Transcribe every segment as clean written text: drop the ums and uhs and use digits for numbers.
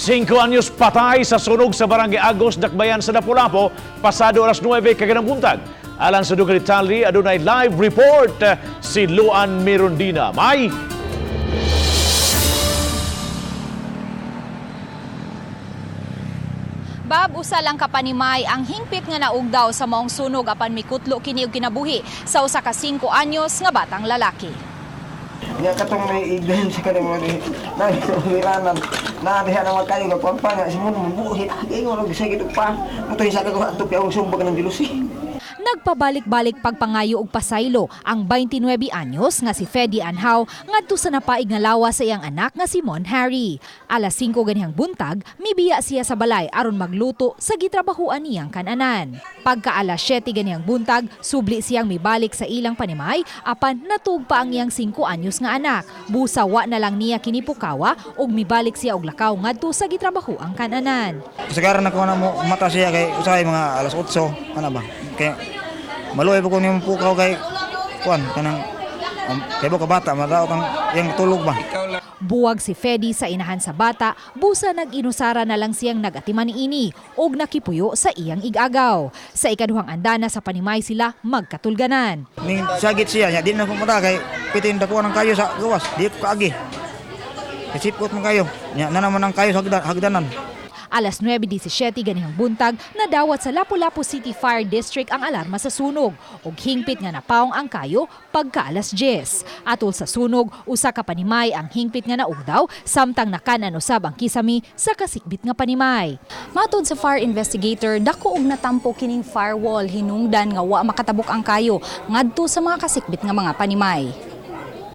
5 anyos patay sa sunog sa Barangay Agos, Dakbayan sa Lapu-Lapu, pasado alas 9 kaganang buntag. Alang sa dugang detalye, adunay live report si Luan Mirondina. May! Bab, usa lang ka panimay ang hingpit nga naugdaw sa maong sunog apan mikutlo kini og kinabuhi sa usa ka 5 anyos nga batang lalaki. Nga katong may igdan sa kanang mga na hiranan na diha na kayo nga kuan pa nga si mo buhi ingon og sige pa mo to sa kagawa ato ang sumbag ng jealousy. Nagpabalik-balik pagpangayo og pasaylo ang 29 anyos nga si Freddy Anhao ngadto sa napaig nga lawa sa iyang anak nga si Mon Harry. Alas 5 ganihang buntag, mibiya siya sa balay aron magluto sa gitrabahuan niyang kananan. Pagka alas 7 ganihang buntag, subli siyang mibalik sa ilang panimay apan natugpa ang iyang 5 anyos nga anak. Busa wa na lang niya kinipukawa ug mibalik siya og lakaw ngadto sa gitrabahuang kananan. Kasagaran ako na mo mata siya kay usahay mga alas 8 ana ba. Kay maluoy pa ko niyang pukaw kay kuan kanang kay ka bata madaot ang iyang tulog ba. Buwag si Fedi sa inahan sa bata, busa nag-inusara na lang siyang nagatiman niini og nakipuyo sa iyang igagaw. Sa ikaduhang andana sa panimay sila magkatulganan. Ning sagit siya nya di na ko mata kay pitin dakuan ang kayo sa gawas di ko kaagi. Kasipot man kayo. Nya na naman ang kayo sa hagdanan. Alas 9:17 ganihang buntag, nadawat sa Lapu-Lapu City Fire District ang alarma sa sunog ug hingpit nga napaong ang kayo pagka alas 10. Atol sa sunog, usa ka panimay ang hingpit nga naugdaw samtang nakanan usab ang kisami sa kasikbit nga panimay. Matod sa fire investigator, dako og natampo kining firewall hinungdan nga wa makatabok ang kayo ngadto sa mga kasikbit nga mga panimay.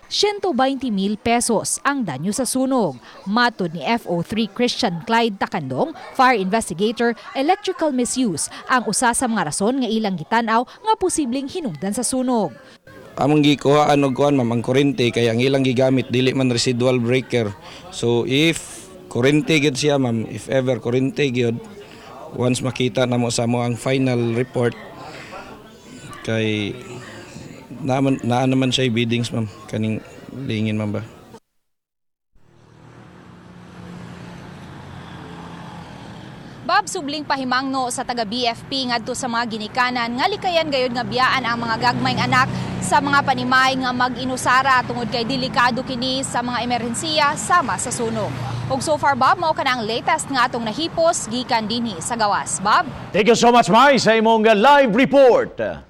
120 mil pesos ang danyo sa sunog. Matod ni FO3 Christian Clyde Takandong, fire investigator, electrical misuse ang usa sa mga rason nga ilang gitan-aw nga posibleng hinungdan sa sunog. Among gikuhaan og kuan, ma'am, ang kuryente kay ang ilang gigamit dili man residual breaker. So if kuryente gyud siya, ma'am, if ever kuryente gyud, once makita namo sa mo ang final report kay naa naman siya biddings, ma'am, kaning lingin, ma'am ba. Bob, subling pahimangno sa taga BFP ngadto sa mga ginikanan nga likayan gayud nga biyaan ang mga gagmayng anak sa mga panimay nga mag-inusara tungod kay delikado kini sa mga emerhensiya sama sa sunog. Ug so far, Bob, mao kana ang latest nga atong nahipos gikan dinhi sa gawas. Bob? Thank you so much, Mai, sa imong live report.